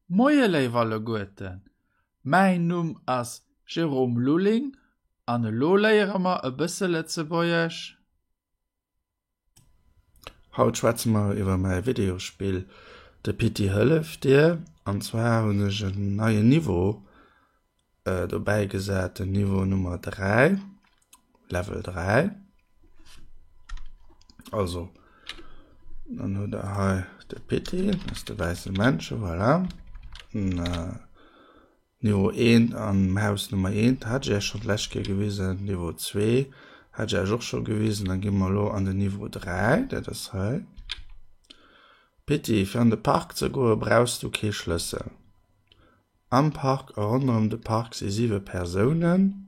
Moie léif alleguerten, mäin Numm ass Jérôme Lulling an elo léiere mer e bësse Lëtzebuergesch. Haut schwätze mer iwwer mäi Videospill De Pitti hëlleft dir an zwar hunn ech en neien Niveau dobäi gesat, den Niveau Nummer 3, Level 3. Also, dann hutt der hei de Pitti, dat ass de wäisse Männche, voilà. Den Niveau 1 am Haus Nummer 1 hat ech iech schonn d'lescht Kéier gewisen, Niveau 2 hat ech iech och scho gewisen, da gi mer elo an den Niveau 3, dat ass hei. Pitti, fir an de Park ze goe brauchs du kee Schlëssel. Am Park a ronderëm de Park si siwe Persounen.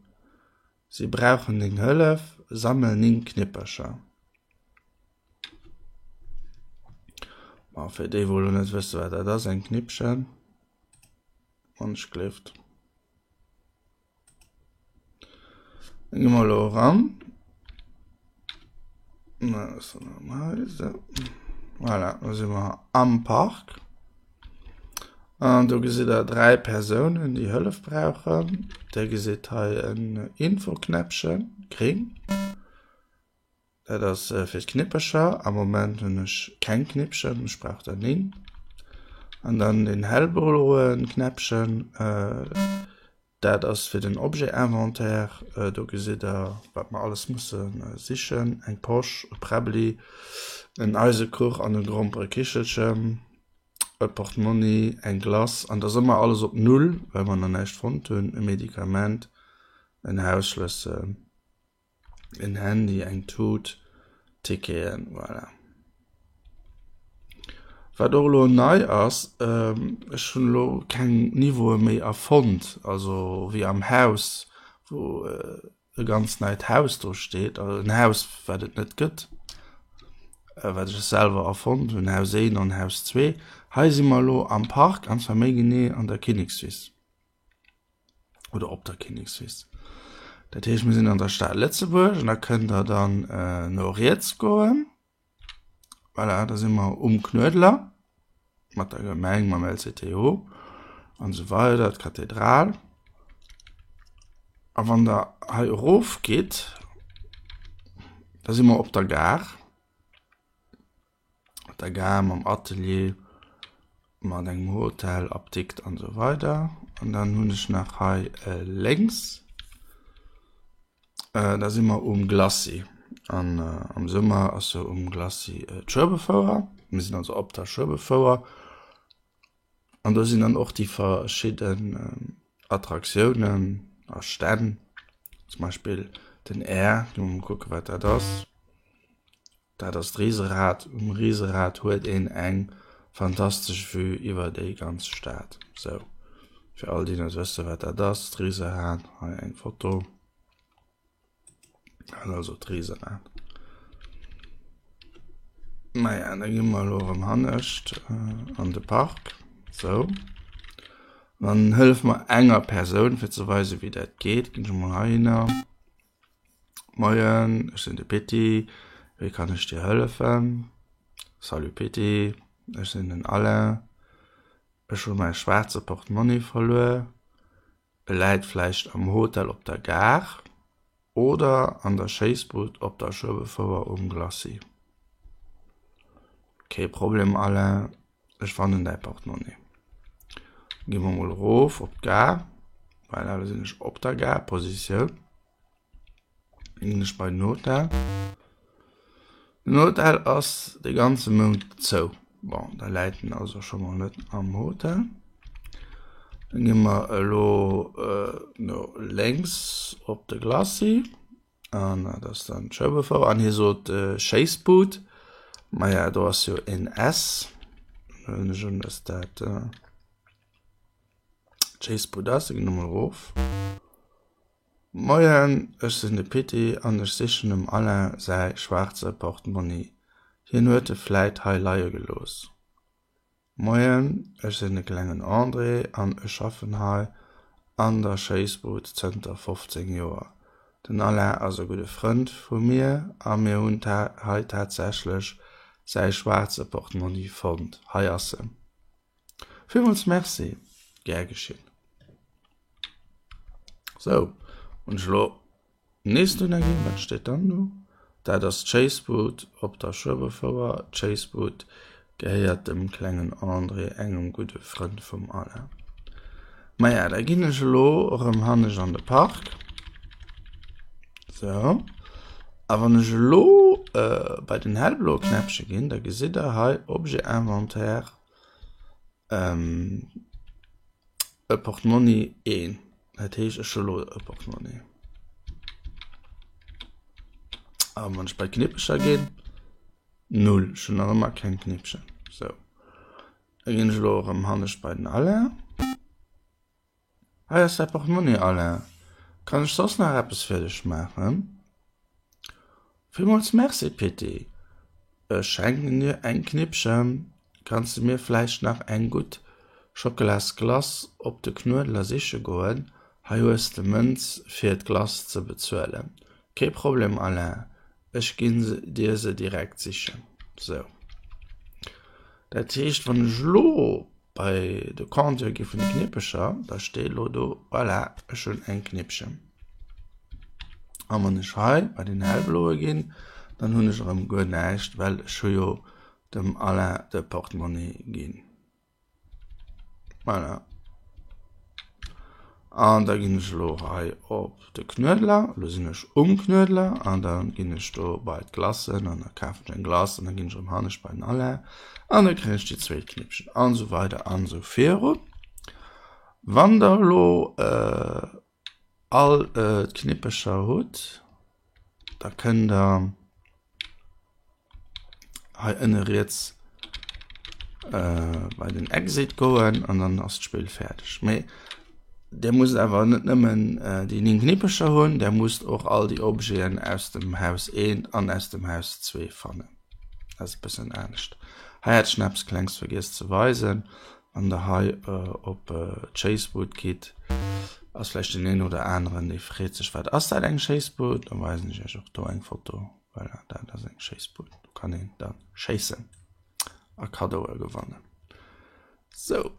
Si brauchen deng Hëllef, sammel 9 Knippercher. Bon, fir déi wou elo net wësse wat dat ass, eng Knippchen, wann ech gleeft. Dann gi mer elo eran. Voilà, da si mer am Park. An do gesitt der 3 Persounen, déi Hëllef brauchen. Dir gesitt hei en Infoknäppchen, gréng. Dat ass fir d'Knippercher. Am Moment hunn ech keng Knippchen, ech brauch der 9. An dann den hellbloen Knäppchen, dat ass fir den Objet-Inventaire. Do gesitt der, wat mer alles musse sichen, eng Posch, e Präbbli, en Eisekuch an e Gromperekichelchen, e Portmonni, eng Glace. An dat ass ëmmer alles op Null, well mer nach näischt fonnt hunn, e Medikament, en Hausschlëssel. En Handy, eng Tut, Ticketen, voilà. Wat och elo nei ass, ech hunn elo keng Niveaue méi erfonnt, also wéi am Haus, wou e ganz neit Haus do steet, also en Haus, wat et net gëtt, wat ech selwer erfonnt hunn, Haus 1 an Haus 2. Hei si mer elo am Park, an zwar méi genee an der Kinnekswiss. oder op der Kinnekswiss. Dat heescht, mir sinn an der Stad Lëtzebuerg an da kënnt der dann äh, no riets goen. Voilà, da si mer um Knuedler mat der Gemeng, mam LCTO an esou weider, d'Kathedral. A wann der hei erof gitt, da si mer op der Gare. Mat der Gare, mam Atelier, mat engem Hotel, Apdikt an esou weider. An dann hunn ech nach hei lénks, da si mer um Glacis. An am Summer ass jo um Glacis d'Schueberfouer. Mir sinn also op der Schueberfouer. An do sinn dann och déi verschidden Attraktiounen a Stänn, zum Beispill den Air, gi mer mol kucke wat dat ass. Dat ass d'Riserad. Um Riserad huet een eng fantastesch Vue iwwer déi ganz Stad. Sou, fir all déi net wësse wat dat ass, d'Riserad, hei eng Foto. Dat ass also d'Riserad. Naja, da gi mer elo erëm hannescht an de Park. Sou. Dann hëllef mer enger Persoun fir ze weisen, wéi dat geet. Ginn ech emol heihinner. Moien, ech sinn de Pitti, wéi kann ech dir hëllefen? Salut Pitti, ech sinn den Alain, ech hu mäi schwaarze Portmonni verluer. E läit vläicht am Hotel op der Gare oder an der Schéissbud op der Schueberfouer um Glacis. Kee Problem Alain, ech fannen däi Portmonni. Gi mer mol erof op d'Gare, voilà, lo sinn ech op der Gare, Positioun. Ginn ech bei den Hotel. Den Hotel ass de ganze Mount zou. Bon, da läit en also scho mol net am Hotel. Dann gi mer elo no lénks op de Glacis. An dat ass dann d'Schueberfouer. An hie sot Schéissbud. Maja, do ass jo en S. Huelen ech un, dass dat d'Schéissbud ass. Da ginn ech mol erof. Moien, ech sinn de Pitti an ech sichen dem Alain säi schwaarze Portmonni. Hien huet e vläit hei leie gelooss. Moien, ech sinn de klengen André an ech schaffen hei an der Schéissbud zënter 15 Joer. Den Alain ass e gudde Frënd vu mir a mir hunn hei tatsächlech säi schwaarze Portmonni fonnt. Hei ass en. Villmools Merci. Gär geschinn. Sou, hunn ech elo nees dohinner ginn. Wat steet dann do? Dat ass d'Schéissbud op der Schueberfouer. D'Schéissbud gehéiert dem klengen André, engem gudde Frënd vum Alain. Maja, da ginn ech elo erëm hannescht an de Park. Sou. A wann ech elo bei den hellbloe Knäppche ginn, da gesitt der hei Objet Inventaire, e Portmonni een. Dat heescht, ech hu elo e Portmonni. A wann ech bei d'Knippecher ginn, null, ech hunn nach ëmmer keng Knippchen. Sou, da ginn ech elo erëm hannescht bei den Alain. Hei ass däi Portmonni, Alain. Kann ech soss nach eppes fir dech maachen? Villmools Merci, Pitti. Ech schenken dir eng Knippchen. Kanns de mir vläicht nach eng gutt Schockelasglace op de Knuedler siche goen? Hei hues de Mënz fir d'Glace ze bezuelen. Kee Problem, Alain. Ech ginn dir se direkt sichen. Sou. Dat heescht, wann ech elo bei de Compteur gi vun de Knippecher, da steet elo do, voilà, ech hunn eng Knippchen. A wann ech hei bei den hellbloe ginn, dann hunn ech erëm guer näischt, well ech hu jo dem Alain de Portmonni ginn. Voilà. An da ginn ech elo hei op de Knuedler, elo sinn ech um Knuedler an da ginn ech do bei d'Glacen an da kafen ech eng Glace an da ginn ech erëm hannescht bei den Alain an da kréien ech déi zweet Knippchen an esou weider an esou virun. Wann der elo all d'Knippecher hutt, da kënnt der hei ënne riets bei den Exit goen an dann ass d'Spill fäerdeg. Mee Dir musst awer net nëmmen déi 9 Knippecher hunn, der musst och all déi Objeten aus dem Haus 1 an aus dem Haus 2 fannen. Dat ass e bëssen anescht. Hei hat ech nach eppes Klengs vergiess ze weisen. Wann der hei op d'Schéissbud gitt, ass vläicht deen een oder aneren, dee freet sech, wat ass dat eng Schéissbud? Da weisen ech iech och do eng Foto. Voilà, dat ass eng Schéissbud. Do kann een da schéissen a Kaddoe gewannen. Sou.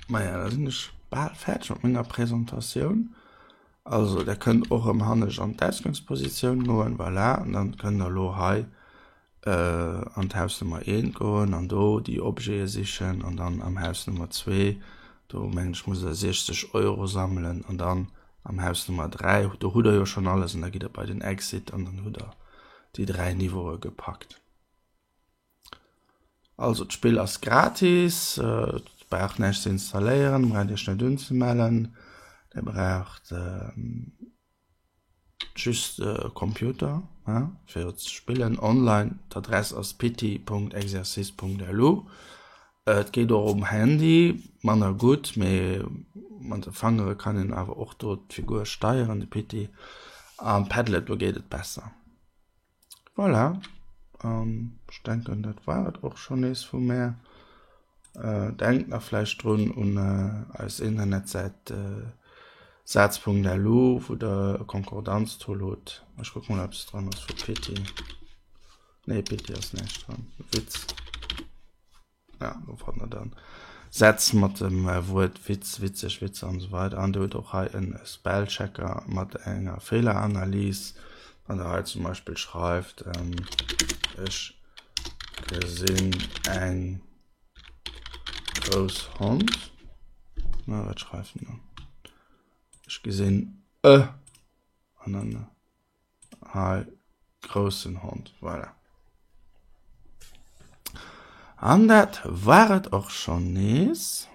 Maja, da sinn ech bal fäerdeg mat menger Presentatioun. Also, der kënnt och erëm hannescht an d'Ausgangspositioun goen, voilà, an dann kënnt der elo hei an d'Haus Nummer 1 goen an do déi Objete sichen an dann am Haus Nummer 2, do mengen ech musst der 60 Euro sammelen an dann am Haus Nummer 3, do hutt der jo schonn alles an da gitt der bei den Exit an dann hutt der déi 3 Niveaue gepackt. Also d'Spill ass gratis, et braucht näischt ze installéieren, braucht iech net unzemellen, dir braucht just e Computer fir et ze spillen online. D'Adress ass pitti.exercice.lu. Et geet och um Handy, manner gutt, mee mat de Fangere kann een awer och do d'Figur steieren, de Pitti. Am Padlet do geet et besser. Voilà, ech denken dat war et och schonn nees vu mär. Denkt nach vläicht drun un eis Internetsäit saz.lu wou der e Konkordanztool hutt. Ech kucke mol eppes dran ass vu Pitti. Nee Pitti ass näischt dran. Witz. Ja, do fannt der dann Sätz mat dem Wuert Witz, witzeg, Witzer an esou weider. An Dir hutt och hei e Spellchecker mat enger Feeleranalyse. Wann der hei zum Beispill schreift, ech gesinn eng grouss Hond. Na, wat schreift en dann? Ech gesinn e an dann hei groussen Hond. Voilà. An dat war et och schonn nees.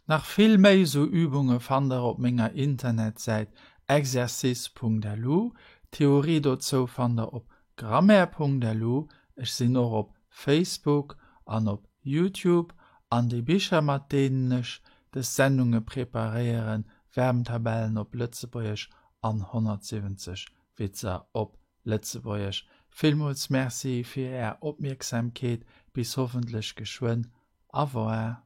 Nach vill méi sou Übunge fannt der op menger Internetsäit exercice.lu. D'Theorie dozou fannt der op grammaire.lu. Ech sinn och op Facebook an op Youtube. An déi Bicher mat deenen ech des Sendunge preparéieren, Verbntabellen op Lëtzebuergesch an 170 Witzer op Lëtzebuergesch. Villmools Merci fir är Opmierksamkeet, bis hoffentlech geschwënn. Au revoir.